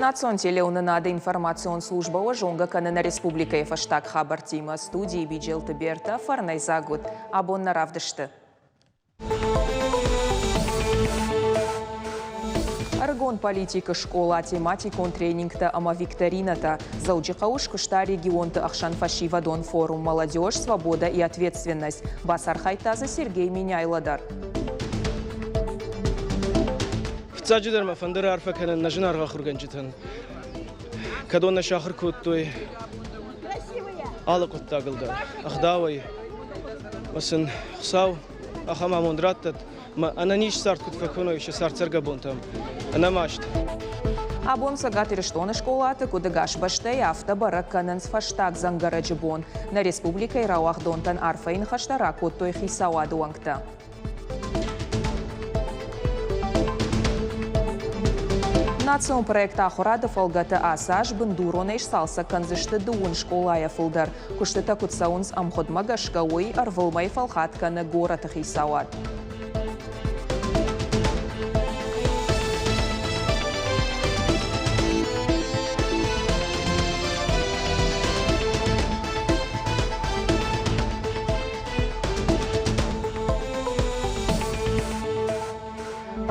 Национ телеуынынады информацион службӕ уӕ зонгӕ кӕны нӕ республикӕйы фӕстаг хабӕрттимӕ. Студийы Биджелты Бертӕ фӕрнӕйдзаг уыд. Абон нӕ равдысты. Ӕрыгон политикы скъола, тематикон тренингтӕ ӕмӕ викторинӕтӕ. Дзӕуджыхъӕуы скуыста регионты ӕхсӕн фӕсивӕдон форум «Молодежь, свобода и ответственность». Бацархайдта дзы Сергей Меняйло дӕр. Фыццаджыдӕр мӕ фӕнды раарфӕ кӕнын нӕ зынаргъ ахуыргӕнджытӕн, кӕдон нӕ сахуыр кодтой алы хъуыддагыл дӕр, ӕгъдауӕй. Ӕмӕ сын Хуыцау ахӕм амонд раттӕд, ӕмӕ ӕнӕниз цард куыд фӕкӕной сӕ цардцӕргӕ бонтӕм, ӕнӕмаст. Абон Цӕгат Ирыстоны скъолаты куыд ӕгас бӕстӕйы, афтӕ бӕрӕг кӕнынц фӕстаг дзӕнгӕрӕджы бон. Нӕ республикӕйы рауагъдонтӕн арфӕйы ныхӕстӕ ракодтой хицауады уӕнгтӕ. Национ проект Ахуырады фӕлгӕты ацы аз бындуронӕй сцалцӕг кӕндзысты дыууын скъолайӕ фылдӕр. Куыстытӕ куыд цӕуынц ӕмгъуыдмӕ гӕсгӕ, уый ӕрвылмӕй фӕлхат кӕны горӕты хицауад.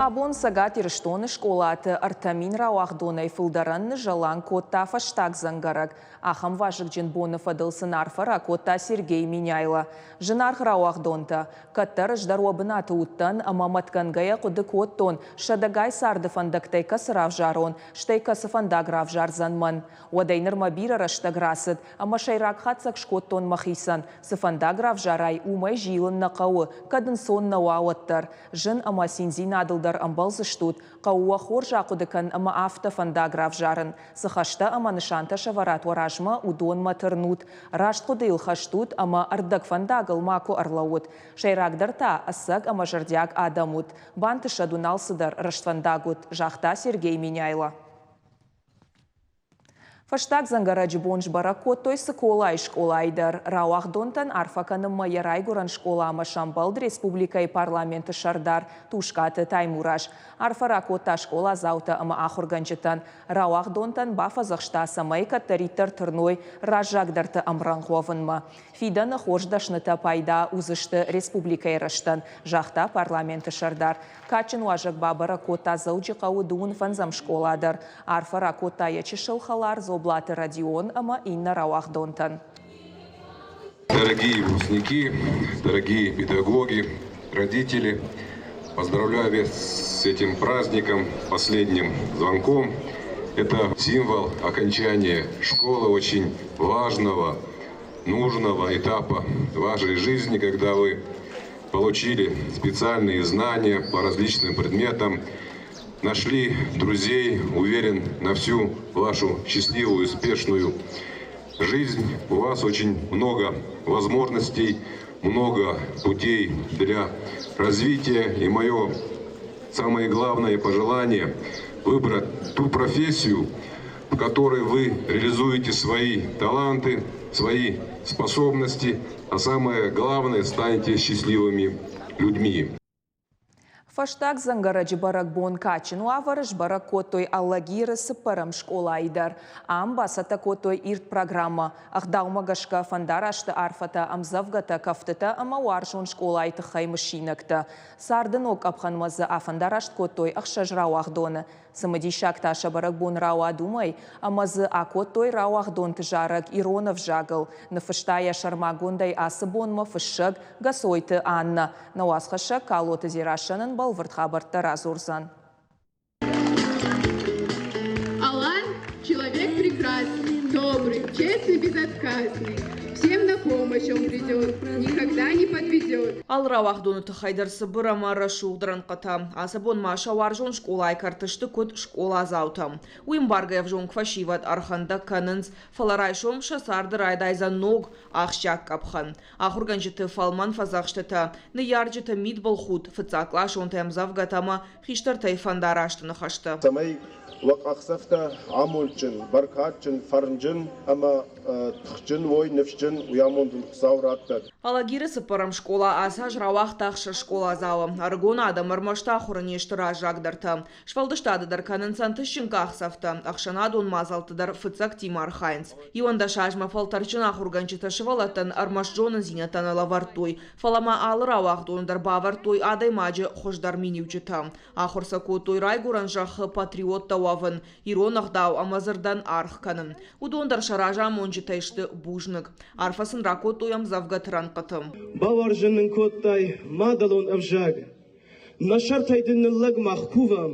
Абон Цӕгат Ирыстоны скъолаты 3000 рауагъдонӕй фылдӕрӕн ныззӕланг кодта фӕстаг дзӕнгӕрӕг. Ахӕм вазыгджын боны фӕдыл сын арфӕ ракодта Сергей Меняйло. Зынаргъ рауагъдонтӕ, кӕддӕр ӕз дӕр уӕ бынаты уыдтӕн ӕмӕ мӕтгӕнгӕйӕ хъуыды кодтон, сӕдӕгай царды фӕндӕгтӕй кӕцы равзарон, стӕй кӕцы фӕндаг равзардзӕн мӕн. Уӕдӕй нырмӕ бирӕ рӕстӕг рацыд, ӕмӕ сӕйраг хатдзӕг скодтон мӕхицӕн, цы фӕндаг равзарай, уымӕй зилын нӕ хъӕуы, кӕд ӕнцон нӕ уа, уӕддӕр. Зын ӕмӕ циндзинадыл дӕр ӕмбӕлдзыстут, хъӕуы уӕ хорз ахъуыды кӕн ӕмӕ афтӕ фӕндаг равзарын. Цы хӕстӕ ӕмӕ нысантӕ сӕвӕрат уӕ размӕ, уыдонмӕ тырнут. Раст хъуыдыйыл хӕст ут ӕмӕ ӕрдӕгфӕндагыл макуы ӕрлӕуут. Сӕйрагдӕр та, ӕцӕг ӕмӕ зӕрдиаг адӕм ут. Бантысӕд уын алцыдӕр, рӕствӕндаг ут, загъта Сергей Меняйло. Фӕстаг дзӕнгӕрӕджы бон сбӕрӕг кодтой Цыколайы скъолайы дӕр. Рауагъдонтӕн арфӕ кӕнынмӕ йӕ райгуырӕн скъоламӕ сӕмбӕлд республикӕйы парламенты сӕрдар Тускъаты Таймураз. Арфӕ ракодта скъоладзаутӕ ӕмӕ ахуыргӕнджытӕн. Рауагъдонтӕн бафӕдзӕхста, цӕмӕй кӕддӕриддӕр тырной раззагдӕрты ӕмрӕнхъ уӕвынмӕ. Фидӕны хорз дӕснытӕ пайда уыдзысты республикӕйы рӕзтӕн, загъта парламенты сӕрдар. Кадджын уазӕг бабӕрӕг кодта Дзӕуджыхъӕуы дыууын фӕндзӕм скъола дӕр. Арфӕ ракодта йӕ чысыл хӕлар Дзоблаты Родион ӕмӕ иннӕ рауагъдонтӕн. Дорогие выпускники, дорогие педагоги, родители, поздравляю вас с этим праздником, последним звонком. Это символ окончания школы, очень важного, нужного этапа вашей жизни, когда вы получили специальные знания по различным предметам, нашли друзей, уверен, на всю вашу счастливую, успешную жизнь. У вас очень много возможностей, много путей для развития. И мое самое главное пожелание – выбрать ту профессию, в которой вы реализуете свои таланты, свои способности, а самое главное, станете счастливыми людьми. Фӕстаг дзӕнгӕрӕджы бӕрӕгбон кадджын уавӕры сбӕрӕг кодтой Алагиры цыппӕрӕм скъолайы дӕр. Ам бацӕттӕ кодтой ирд программӕ. Ӕгъдаумӕ гӕсгӕ фӕндарасты арфӕтӕ, ӕмдзӕвгӕтӕ, кӕфтытӕ ӕмӕ уарзон скъолайы тыххӕй мысинӕгтӕ. Царды ног къӕпхӕнмӕ дзы афӕндараст кодтой ӕхсӕз рауагъдоны. Цымыдисаг та сӕ бӕрӕгбон рауад уымӕй, ӕмӕ дзы акодтой рауагъдонты зарӕг ирон ӕвзагыл. Ныффыста йӕ сӕрмагондӕй ацы бонмӕ фыссӕг Гасойты Аннӕ. Нӕ уацхӕссӕг Калоты Дзерассӕ нын бӕлвырд хабӕрттӕ радзурдзӕн. Алан – человек прекрасный, добрый, честный, безотказный. Всем на помощь он придет, никогда не подведет. Алы рауагъдоны тыххӕй дӕр цыбыр ӕмӕ рӕсугъд рӕнхъытӕ. Ацы бон ма сӕ уарзон скъолайы кӕрты сты куыд скъоладзаутӕ. Уый ӕмбаргӕ ӕвзонг фӕсивӕд ӕрхӕндӕг кӕнынц, фӕлӕ райсом сӕ царды райдайдзӕн ног, ахсджиаг къӕпхӕн. Ахуыргӕнджыты фӕлмӕн фӕдзӕхстытӕ, ныййарджыты мидбылхудт, фыццагкъласонты ӕмдзӕвгӕтӕ ӕмӕ хистӕртӕй фӕндарасты ныхӕстӕ. Цӕмӕй уӕ къахдзӕфтӕ амондджын, бӕркадджын, фӕрнджын ӕмӕ тыхджын уой, ныфсджын, уый амонд. амонд уын Хуыцау раттӕд. Алагиры цыппӕрӕм скъола ацы аз рауагъта ӕхсӕз скъоладзауы. Ӕрыгон адӕм ӕрмӕст ахуыры не сты раззагдӕртӕ. Сфӕлдыстады дӕр кӕнынц ӕнтыстджын къахдзӕфтӕ, ӕхсӕнадон мадзӕлтты дӕр фыццӕгтимӕ архайынц. 11 азмӕ фӕлтӕрджын ахуыргӕнджытӕ сывӕллӕттӕн ӕрмӕст зонындзинӕдтӕ нӕ лӕвӕрдтой, фӕлӕ ма алы рауагъдон дӕр бавӕрдтой адӕймаджы хуыздӕр миниуджытӕ. Ахуыр сӕ кодтой райгуырӕн зӕххы патриоттӕ уӕвын, ирон ӕгъдау ӕмӕ дзырдӕн аргъ кӕнын. Уыдон дӕр сӕ разамонджытӕй сты бузныг. Арфӕ сын ракодтой ӕмдзӕвгӕты рӕнхъыты. Бауарзын нын кодтай мадӕлон ӕвзаг. Нӕ сӕртӕй дын ныллӕг мах кувӕм,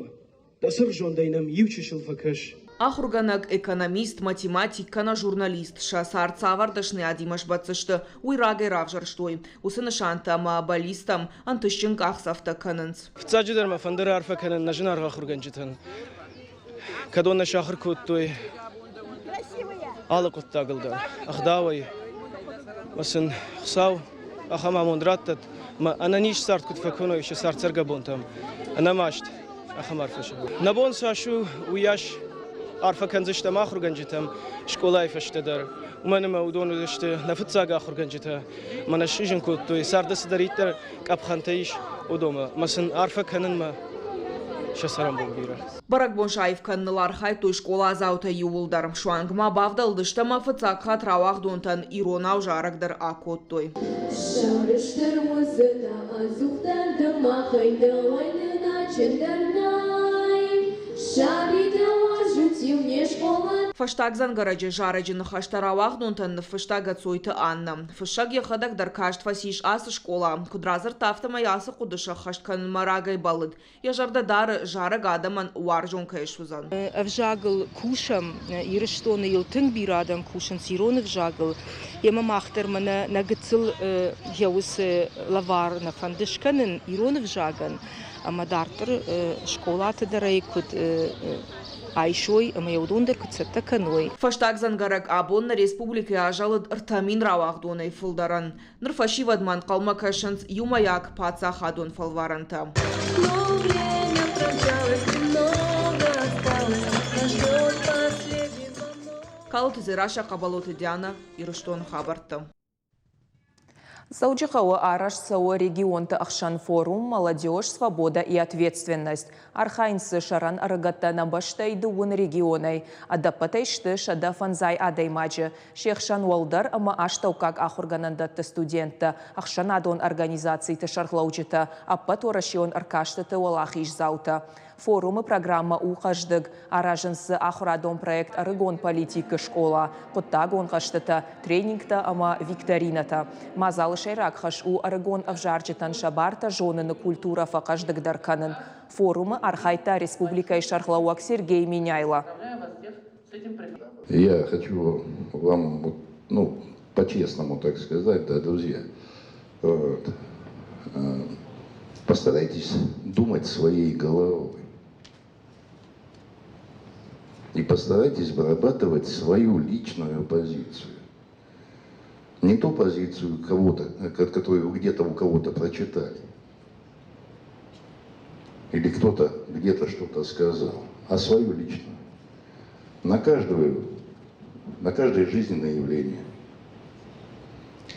дӕ цыргъзондӕй нӕм иу чысыл фӕкӕс. Ахуыргӕнӕг, экономист, математик кӕнӕ журналист сӕ цард цавӕр дӕсныйадимӕ сбӕтдзысты, уый рагӕй равзӕрстой. Уыцы нысантӕ ӕмӕ бӕллицтӕм ӕнтыстджын къахдзӕфтӕ кӕнынц. Фыццаджыдӕр мӕ фӕнды раарфӕ кӕнын нӕ зынаргъ ахуыргӕнджытӕн. Кӕдон нӕ сахуыр кодтой алы хъуыддагыл дӕр, ӕгъдауӕй. Ӕмӕ сын Хуыцау ахӕм амонд раттӕд, ӕмӕ ӕнӕниз цард куыд фӕкӕной сӕ цардцӕргӕ бонтӕм, ӕнӕмаст, ахӕм арфӕ сӕ. Нӕ бон цас у, уыйас арфӕ кӕндзыстӕм ахуыргӕнджытӕм скъолайы фӕстӕ дӕр. Уымӕн ӕмӕ уыдон уыдысты нӕ фыццаг ахуыргӕнджытӕ, мӕ нӕ схизын кодтой, царды цыдӕриддӕр къӕпхӕнтӕ ис, уыдонмӕ. Мӕ сын арфӕ кӕнынмӕ сӕ цӕрӕнбон бирӕ. Бӕрӕгбон саив кӕныныл архайдтой скъоладзаутӕ иууылдӕр. Суанг ма бавдӕлдысты ӕмӕ фыццаг хатт рауагъдонтӕн иронау зарӕг дӕр акодтой. Сӕрыстыр уыдзынӕ ӕдзухдӕр ды махӕй, дӕуӕй нын адджындӕр нӕй. Сабитӕ уарзут-иу не скъола. Фӕстаг дзӕнгӕрӕджы зарӕджы ныхӕстӕ рауагъдонтӕн ныффыста Гӕцойты Аннӕ. Фыссӕг йӕхӕдӕг дӕр каст фӕцис ацы скъола. Куыд радзырдта, афтӕмӕй ацы хъуыды сӕххӕст кӕнынмӕ рагӕй бӕллыд. Йӕ зӕрдӕ дары, зарӕг адӕмӕн уарзон кӕй суыдзӕн. Ӕвзагыл кусӕм, Ирыстоны йыл тынг бирӕ адӕм кусынц ирон ӕвзагыл. Ӕмӕ мах дӕр мӕнӕ нӕ гыццыл йӕ уыцы лӕвар нӕ фӕнды скӕнын ирон ӕвзагӕн ӕмӕ дарддӕр скъолаты дӕр ӕй куыд айсой ӕмӕ йӕ уыдон дӕр куыд цӕттӕ кӕной. Фӕстаг дзӕнгӕрӕг абон нӕ республикӕйы азӕлыд 3000 рауагъдонӕй фылдӕрӕн. Ныр фӕсивӕдмӕ ӕнхъӕлмӕ кӕсынц иумӕйаг паддзахадон фӕлварӕнтӕ. Калоты Дзерассӕ, Хъӕбӕлоты Дианӕ, Ирыстоны хабӕрттӕ. Дзӕуджыхъӕуы арӕзт цӕуы регионты ӕхсӕн форум «Молодежь, свобода и ответственность». Архайынц дзы сӕрӕн ӕрыгӕттӕ нӕ бӕстӕйы дыууын регионӕй. Ӕдӕппӕтӕй сты 105 адӕймаджы. Се хсӕн уӕлдӕр ӕмӕ астӕуккаг ахуыргӕнӕндӕтты студенттӕ, ӕхсӕнадон организациты сӕргълӕуджытӕ, ӕппӕтуӕрӕсеон ӕркастыты уӕлахиздзаутӕ. Форумы программӕ у хъӕздыг. Аразынц дзы ахуырадон проект «Ӕрыгон политикы скъола», хъуыддагон хъӕзтытӕ, тренингтӕ ӕмӕ викторинӕтӕ. Мадзалы сӕйраг хӕс у ӕрыгон ӕвзарджытӕн сӕ бартӕ зоныны культурӕ фӕхъӕздыгдӕр кӕнын. Форумы архайдта республикӕйы сӕргълӕууӕг Сергей Меняйло. Я хочу вам, ну, по-честному так сказать, да, друзья, вот, постарайтесь думать своей головой. И постарайтесь вырабатывать свою личную позицию. Не ту позицию кого-то, которую вы где-то у кого-то прочитали. Или кто-то где-то что-то сказал, а свою личную. На каждое жизненное явление.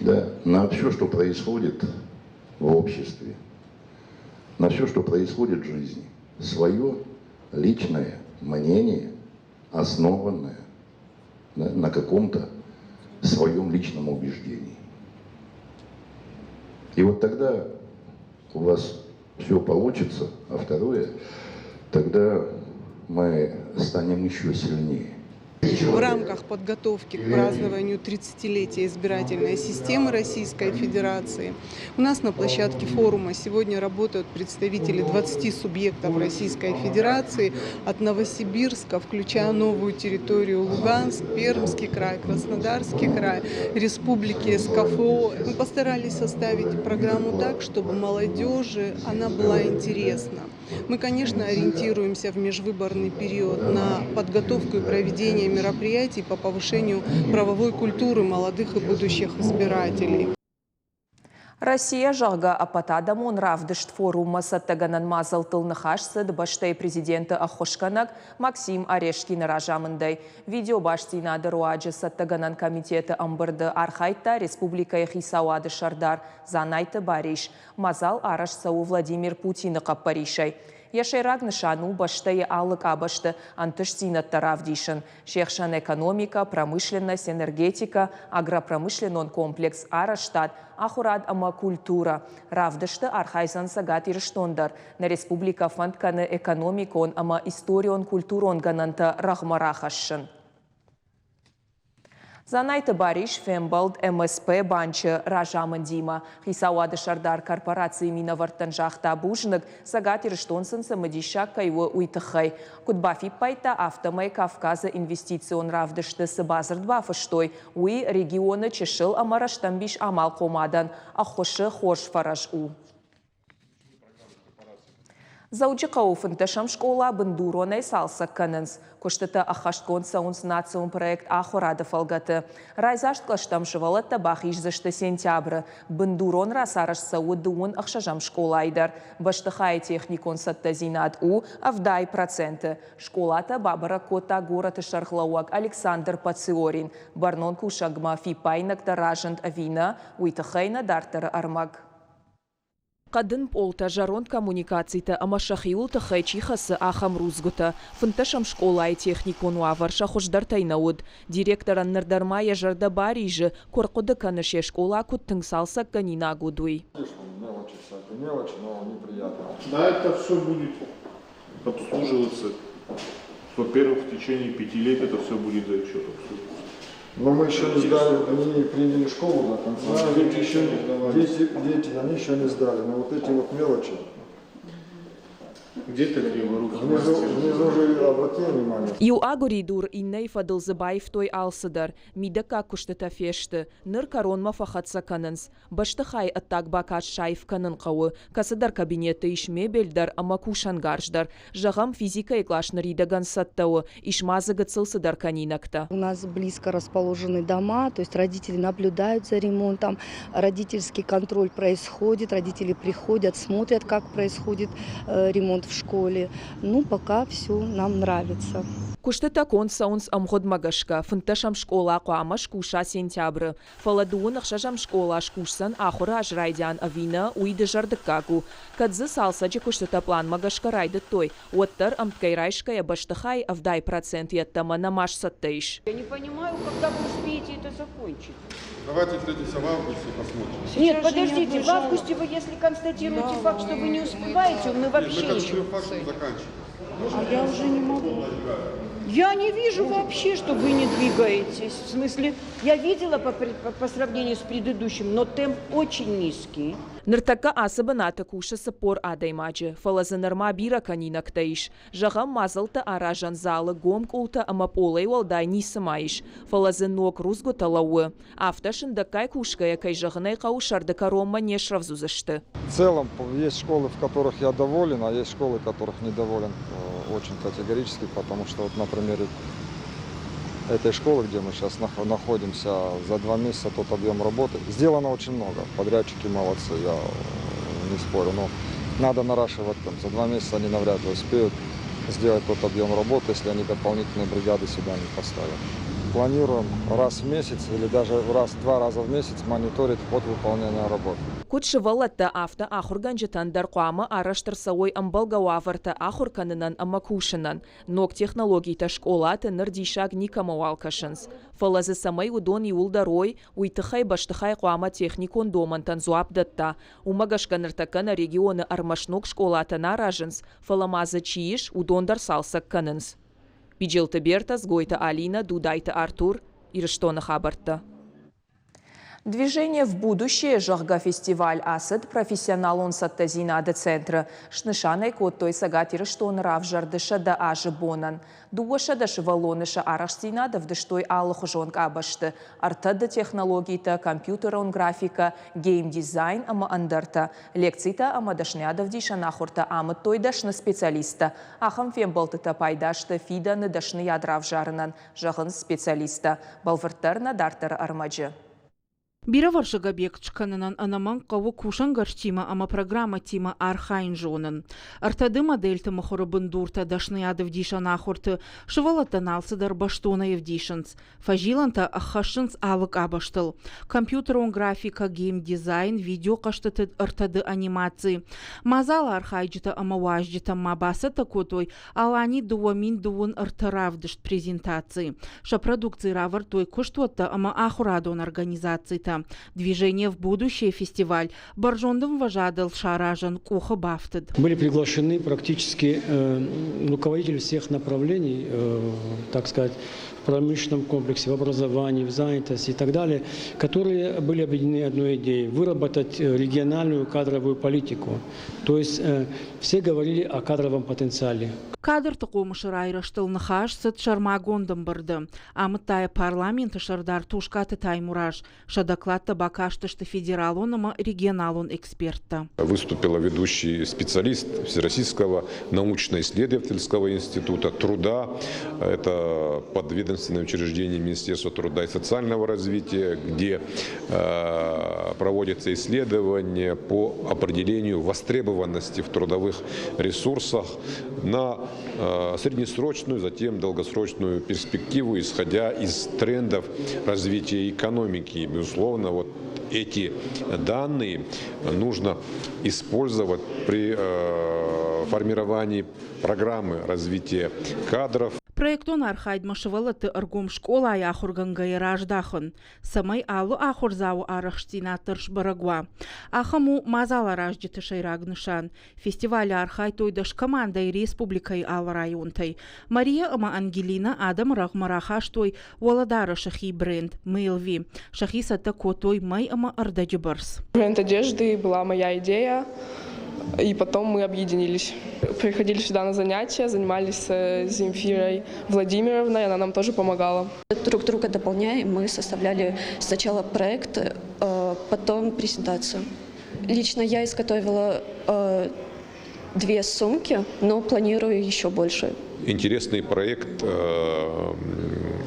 Да, на все, что происходит в обществе, на все, что происходит в жизни. Свое личное мнение, основанное, да, на каком-то своем личном убеждении. И вот тогда у вас все получится, а второе, тогда мы станем еще сильнее. В рамках подготовки к празднованию 30-летия избирательной системы Российской Федерации у нас на площадке форума сегодня работают представители 20 субъектов Российской Федерации от Новосибирска, включая новую территорию Луганск, Пермский край, Краснодарский край, республики СКФО. Мы постарались составить программу так, чтобы молодежи она была интересна. Мы, конечно, ориентируемся в межвыборный период на подготовку и проведение мероприятий по повышению правовой культуры молодых и будущих избирателей. Россия, зӕгъгӕ, ӕппӕтадӕмон равдыст форуммӕ цӕттӕгӕнӕн мадзӕлттыл ныхас цыд бӕстӕйы президенты ӕххуысгӕнӕг Максим Орешкины разамындӕй. Видеобастдзинады руаджы цӕттӕгӕнӕн комитеты ӕмбырды архайдта республикӕйы хицауады сӕрдар Дзанайты Барис. Мадзал арӕзт цӕуы Владимир Путины хъӕппӕрисӕй. Йӕ сӕйраг нысан у бӕстӕйы алы къабӕзты ӕнтыстдзинӕдтӕ равдисын. Се хсӕн экономикӕ, промышленность, энергетикӕ, агропромышленнон комплекс, арӕзтад, ахуырад ӕмӕ культурӕ. Равдысты архайдзӕн Цӕгат Ирыстон дӕр. Нӕ республикӕ фӕнд кӕны экономикон ӕмӕ историон-культурон гӕнӕнтӕ рӕгъмӕ рахӕссын. Дзанайты Барис фембӕлд МСП банчы разамындимӕ. Хицауады сӕрдар корпорацийы минӕвӕрттӕн загъта бузныг, Цӕгат Ирыстон сын цымыдисаг кӕй у, уый тыххӕй. Куыд бафиппайдта, афтӕмӕй Кавказы инвестицион равдысты цы бадзырд бафыстой, уый регионы чысыл ӕмӕ рӕстӕмбис амалхъомадӕн ӕххуысы хорз фӕрӕз у. Дзӕуджыхъӕуы фынддӕсӕм скъола бындуронӕй цалцӕг кӕнынц. Куыстытӕ ӕххӕстгонд цӕуынц национ проект Ахуырады фӕлгӕты. Райдзаст кълӕстӕм сывӕллӕттӕ бахиздзысты сентябры. Бындурон рацарӕзт цӕуы дыууын ӕхсӕзӕм скъолайы дӕр. Бӕстыхайы техникон цӕттӕдзинад у 70%. Скъолатӕ бабӕрӕг кодта горӕты сӕргълӕууӕг Александр Пациорин. Бӕрнон кусӕгмӕ фиппаинӕгтӕ разынд ӕви нӕ, уый тыххӕй нӕ дарддӕры ӕрмӕг. Хъӕдын пъолтӕ, зӕронд коммуникацитӕ ӕмӕ сӕхиуыл тыххӕй чи хӕцы, ахӕм рудзгуытӕ. Фынддӕсӕм скъолайы техникон уавӕр сӕ хуыздӕртӕй нӕ уыд. Директорӕн ныр дӕр ма йӕ зӕрдӕ баризы, куы ӕрхъуыды кӕны се скъола куыд тынг цалцӕггӕнинаг уыд, уый. Да, это все будет обслуживаться. Во-первых, в течение 5 лет это все будет за счет обслуживаться. Но мы еще не сдали, они не приняли школу до конца. Да, дети еще не сдавали. Дети, они еще не сдали. Но вот эти вот мелочи. Где-то криворукий Внизу, мастер. внизу же обратили внимание. Иу агуыридур иннӕйы фӕдыл дзы баивтой алцыдӕр. Мидӕггаг куыстытӕ фесты. Ныр кӕронмӕ фӕхӕццӕ кӕнынц. Бӕстыхайы ӕддаг бакаст саив кӕнын хъӕуы. Кӕцыдӕр кабинетты ис мебель дӕр ӕмӕ кусӕнгарз дӕр. Зӕгъӕм, физикӕйы кълас ныридӕгӕн цӕттӕ у, ис ма дзы гыццыл цыдӕр кӕнинӕгтӕ. У нас близко расположены дома, то есть родители наблюдают за ремонтом, родительский контроль происходит, родители приходят, смотрят, как происходит ремонт в школе. Ну, пока все нам нравится. Куыстытӕ конд цӕуынц ӕмгъуыдмӕ гӕсгӕ. Фынддӕсӕм скъола хъуамӕ скуса сентябры. Фӕлӕ дыууын ӕхсӕзӕм скъола скусдзӕн ахуыры аз райдиан ӕви нӕ, уый дызӕрдыггаг у. Кӕд дзы цалцӕджы куыстытӕ пъланмӕ гӕсгӕ райдыдтой, уӕддӕр ӕмткӕй райсгӕйӕ бӕстыхайы 70% йеддӕмӕ нӕма сцӕттӕ ис. Я не понимаю, когда вы успеете это закончить. Давайте встретимся в августе и посмотрим. Нет, подождите, в августе вы, если констатируете факт, что вы не успеваете, мы вообще Мы ничего. констатируем факт, что заканчиваем. А я уже не могу. Я не вижу вообще, что вы не двигаетесь. В смысле, я видела по сравнению с предыдущим, но темп очень низкий. Ныртӕккӕ ацы бынаты кусы 40 адӕймаджы, фӕлӕ дзы нырма бирӕ кӕнинӕгтӕ ис. Зӕгъӕм, мадзӕлттӕ аразӕн залы гом къултӕ ӕмӕ пъолӕй уӕлдай ницыма ис, фӕлӕ дзы ног рудзгуытӕ лӕууы. Афтӕ сындӕггай кусгӕйӕ, кӕй зӕгъын ӕй хъӕуы, сӕрды кӕронмӕ не срӕвдз уыдзысты. В целом есть школы, в которых я доволен, а есть школы, которых недоволен очень категорически, потому что вот на примере этой школы, где мы сейчас находимся, за 2 месяца тот объем работы. Сделано очень много, подрядчики молодцы, я не спорю, но надо наращивать темп. За 2 месяца они навряд ли успеют сделать тот объем работы, если они дополнительные бригады сюда не поставят. Планируем раз в месяц или даже раз-два раза в месяц мониторить ход выполнения работ. Куыд сывӕллӕттӕ, афтӕ ахуыргӕнджытӕн дӕр хъуамӕ арӕзт ӕрцӕуой ӕмбӕлгӕ уавӕртӕ ахуыр кӕнынӕн ӕмӕ кусынӕн. Ног технологитӕ скъолаты ныр диссаг никӕмӕуал кӕсынц. Фӕлӕ дзы цӕмӕй уыдон иууылдӕр уой, уый тыххӕй бӕстыхай хъуамӕ техникон домӕнтӕн дзуапп дӕтта. Уымӕ гӕсгӕ ныртӕккӕ нӕ регионы ӕрмӕст ног скъолатӕ нӕ аразынц, фӕлӕ ма дзы чи ис, уыдон дӕр цалцӕг кӕнынц. Биджелты Берта, Дзгойты Алина, Дудайты Артур, Ирыстоны хабӕрттӕ. Движение в будущее, зӕгъгӕ, фестиваль ацыд профессионалон цӕттӕдзинады центры. Снысан ӕй кодтой Цӕгат Ирыстоны равзӕрды 100 азы бонӕн. 200 сывӕллоны сӕ арӕхстдзинад ӕвдыстой алыхуызон къабӕзты: 3D технологитӕ, компьютерон графикӕ, геймдизайн ӕмӕ ӕндӕртӕ. Лекцитӕ ӕмӕ дӕсныйадӕвдисӕн ахуыртӕ амыдтой дӕсны специалисттӕ. Ахӕм фембӕлдтытӕ пайда сты фидӕны дӕсныйад равзарынӕн, зӕгъынц специалисттӕ. Бӕлвырддӕр нӕ дарддӕры ӕрмӕджы. Бирӕвӕрсыг объект скӕнынӕн ӕнӕмӕнг хъӕуы кусӕнгӕрзтимӕ ӕмӕ программӕтимӕ архайын зонын. Ӕртӕды модельты мыхуыры бындуртӕ дӕсныйадӕвдисӕн ахуырты сывӕллӕттӕн алцыдӕр бӕстонӕй ӕвдисынц. Фӕзилӕнтӕ ӕххӕссынц алы къабӕзтыл. Компьютерон графикӕ, геймдизайн, видеохъӕзтыты ӕртӕды анимаци. Мадзалы архайджытӕ ӕмӕ уазджытӕм ма бацӕттӕ кодтой Алани 2023 равдыст презентаци. Сӕ продукци равӕрдтой куыстуӕттӕ ӕмӕ ахуырадон организацитӕ. Движение в будущее фестиваль бӕрзонд ӕмвӕзадыл саразын къухы бафтыд. Были приглашены практически руководители всех направлений, так сказать, в промышленном комплексе, в образовании, в занятости и так далее, которые были объединены одной идеей – выработать региональную кадровую политику. То есть все говорили о кадровом потенциале. Кадрты хъомысы райрӕзтыл ныхас цыд сӕрмагонд ӕмбырды. Амыдта йӕ парламенты сӕрдар Тускъаты Таймураз. Сӕ докладтӕ бакастысты федералон ӕмӕ регионалон эксперттӕ. Выступила ведущий специалист Всероссийского научно-исследовательского института труда. Это подведомственное учреждение Министерства труда и социального развития, где проводятся исследования по определению востребованности в трудовых ресурсах на среднесрочную, затем долгосрочную перспективу, исходя из трендов развития экономики. И, безусловно, вот эти данные нужно использовать при формировании программы развития кадров. Проектон архайдмӕ сывӕллӕтты ӕргом скъолайы ахуыргӕнгӕйӕ раздахын, цӕмӕй алы ахуырдзауы арӕхстдзинад дӕр сбӕрӕг уа. Ахӕм у мадзаларазджыты сӕйраг нысан. Фестивалы архайдтой 10 командӕйы республикӕйы алы районтӕй. Мария ӕмӕ Ангелина адӕмы рӕгъмӕ рахастой уӕлӕдарӕсы хи бренд «Мэлви». Сӕхи цӕттӕ кодтой мӕй ӕмӕ ӕрдӕджы бӕрц. Бренд одежды была моя идея, и потом мы объединились. Приходили сюда на занятия, занимались с Земфирой Владимировной, она нам тоже помогала. Друг друга дополняем, мы составляли сначала проект, потом презентацию. Лично я изготовила две сумки, но планирую еще больше. Интересный проект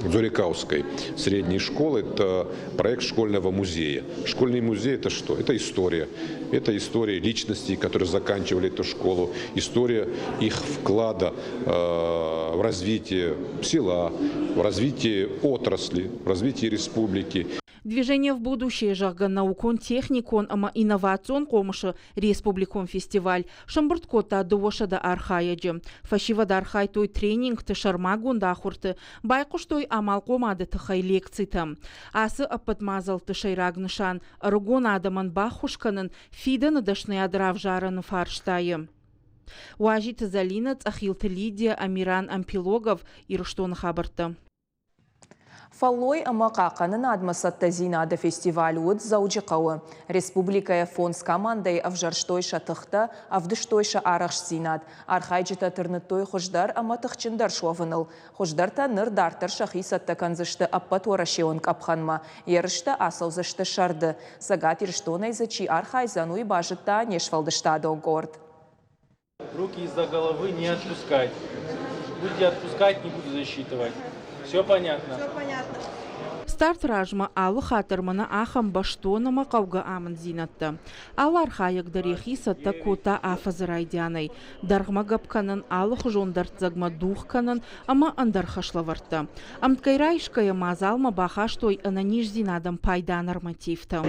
Дзуарикъӕуской средней школы – это проект школьного музея. Школьный музей – это что? Это история. Это история личностей, которые заканчивали эту школу, история их вклада в развитие села, в развитие отрасли, в развитие республики. Движение в будущее, зӕгъгӕ, наукон-техникон ӕмӕ инновацион хъомысы республикон фестиваль сӕмбырд кодта 200 архайӕджы. Фӕсивӕд архайдтой тренингты, сӕрмагонд ахуырты, байхъуыстой амалхъомады тыххӕй лекцитӕм. Ацы ӕппӕт мадзӕлтты сӕйраг нысан ӕрыгон адӕмӕн баххуыс кӕнын фидӕны дӕсныйад равзарыны фарстайы. Уазиты Зӕлинӕ, Цъӕхилты Лидия, Амиран Ампилогов, Ирыстоны хабӕрттӕ. Фӕллой ӕмӕ хъахъхъӕнынадмӕ цӕттӕдзинады фестиваль уыд Дзӕуджыхъӕуы. Республикӕйы фондз командӕйы ӕвзӕрстой сӕ тыхтӕ, ӕвдыстой сӕ арӕхстдзинад. Архайджытӕ тырныдтой хуыздӕр ӕмӕ тыхджындӕр суӕвыныл. Хуыздӕртӕ ныр дарддӕр сӕхи цӕттӕ кӕндзысты ӕппӕтуӕрӕсеон къӕпхӕнмӕ. Ерыстӕ ацӕудзысты сӕрды. Цӕгат Ирыстонӕй дзы чи архайдзӕн, уый базыдта не сфӕлдыстадон къорд. Руки из-за головы не отпускать. Будете отпускать, не буду засчитывать. Все понятно? Все понятно. Старты размӕ алы хатт дӕр мӕнӕ ахӕм бӕстон ӕмӕ хъӕугӕ амынддзинӕдтӕ. Алы архайӕг дӕр йӕхи цӕттӕ кодта афӕдзы райдианӕй. Дӕргъмӕ гӕпп кӕнын, алыхуызон дӕрддзӕгмӕ дугъ кӕнын ӕмӕ ӕндӕр хӕслӕвӕрдтӕ. Ӕмткӕй райсгӕйӕ мадзалмӕ бахастой ӕнӕниздзинадӕн пайда нормативтӕ.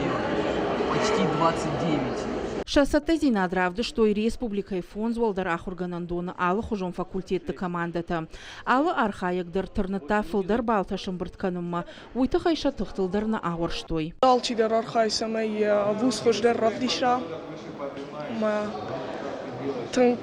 Почти 29. Сӕ цӕттӕдзинад равдыстой республикӕйы фондз уӕлдӕр ахуыргӕнӕндоны алыхуызон факультетты командӕтӕ. Алы архайӕг дӕр тырныдта фылдӕр баллтӕ сӕмбырд кӕнынмӕ, уый тыххӕй сӕ тыхтыл дӕр нӕ ауӕрстой. Алчидӕр архайы, цӕмӕй вуз хуыздӕр равдиса. Ӕмӕ тынг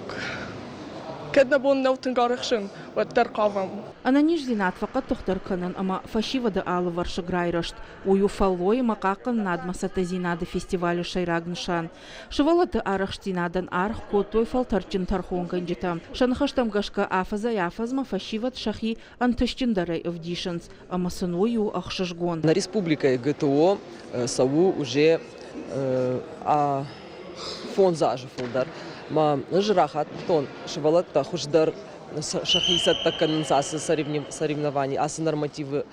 кӕд нӕ бон нӕу тынг арӕхсын, уӕддӕр хъавӕм. Ӕнӕниздзинад фӕхъӕддыхдӕр кӕнын ӕмӕ фӕсивӕды алывӕрсыг райрӕзт уый у фӕллой ӕмӕ хъахъхъӕнынадмӕ цӕттӕдзинады фестивалы сӕйраг нысан. Сывӕллӕтты арӕхстдзинадӕн аргъ кодтой фӕлтӕрдджын тӕрхонгӕнджытӕ. Сӕ ныхӕстӕм гӕсгӕ афӕдзӕй-афӕдзмӕ фӕсивӕд сӕхи ӕнтыстджындӕрӕй ӕвдисынц, ӕмӕ сын уый у ӕхсызгон. Нӕ республикӕйы ГТО цӕуы уже фондз азы фылдӕр. Мӕ ӕз рахаттон сывӕллӕттӕ хуыздӕр сӕхи цӕттӕ кӕнынц ацы соревновани, ацы нормативы.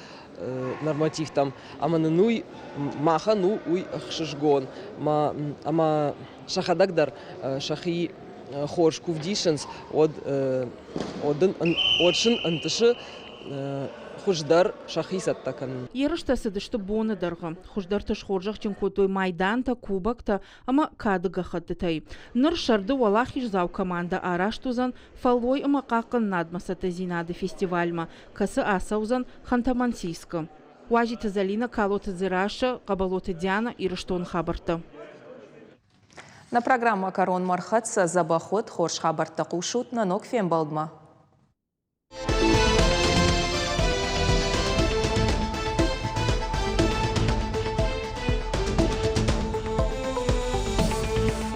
нормативтӕм ӕмӕ нын уый махӕн у уый ӕхсызгон ӕмӕ сӕхӕдӕг дӕр сӕхи хорз куы вдисынц, уӕд уӕд сын ӕнтысы хуыздӕр сӕхи цӕттӕ кӕнын. Ерыстӕ цыдысты боны дӕргъы. Хуыздӕрты схорзӕхджын кодтой майдантӕ, кубоктӕ ӕмӕ кады гӕххӕттытӕй. Ныр сӕрды уӕлахиздзау командӕ арӕзт уыдзӕн фӕллой ӕмӕ хъахъхъӕнынадмӕ цӕттӕдзинады фестивальмӕ, кӕцы ацӕудзӕн Ханты-Мансийскы. Уазиты Зӕлинӕ, Калоты Дзерассӕ, Хъӕбӕлоты Диана, Ирыстоны хабӕрттӕ. Нӕ программӕ кӕронмӕ ӕрхӕццӕ. Дзӕбӕх уӕд, хорз хабӕрттӕ хъусут нӕ ног фембӕлдмӕ.